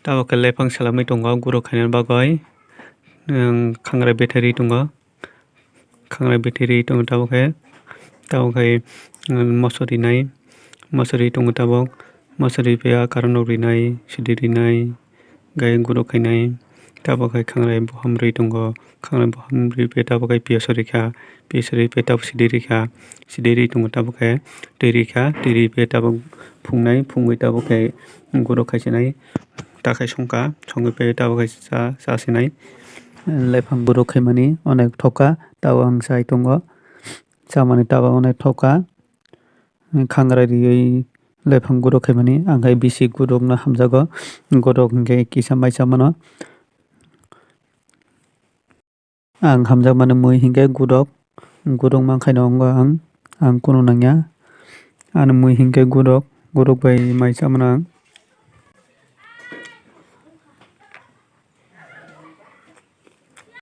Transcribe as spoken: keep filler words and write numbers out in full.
Tabuk khe lephang selamwi tongo guro khaina bagwi. Khangrai bethai rwi tongo. Khangrai bethai rwi tongo tabuk khe. Tabuk khe moso rinai. Moso rwi tongo tabuk. Moso rwi paiya karon rok rinai, sidi rinai. Gai guro khainai. Tabuk khe khangrai boham rwi tongo. Khangrai boham rwi paiya tabuk khe piyas rikha. Piyas rwi paiya tabuk sidi rikha. Sidi rwi tongo tabuk khe twi rikha. Twi rwi paiya tabuk phungnai. Phungwi tabuk khe guro khaisinai. Takhai songkha. Songwi paiya tabuk khe cha, chasinai. Lephang guro khaimani onek thokha. Tabuk ang chai tongo. Chamani tabuk onek thokha. Khangrai riwi lephang guro khaimani, ang khe bisi gurokno hamjago. Gurok hinkhe kisa mai chamano. Ang hamjakmani mui hinkhe gurok, gurok mankhaino wngo ang, ang kunu nangya. Ani mui hinkhe gurok, gurok bai mai chamano ang.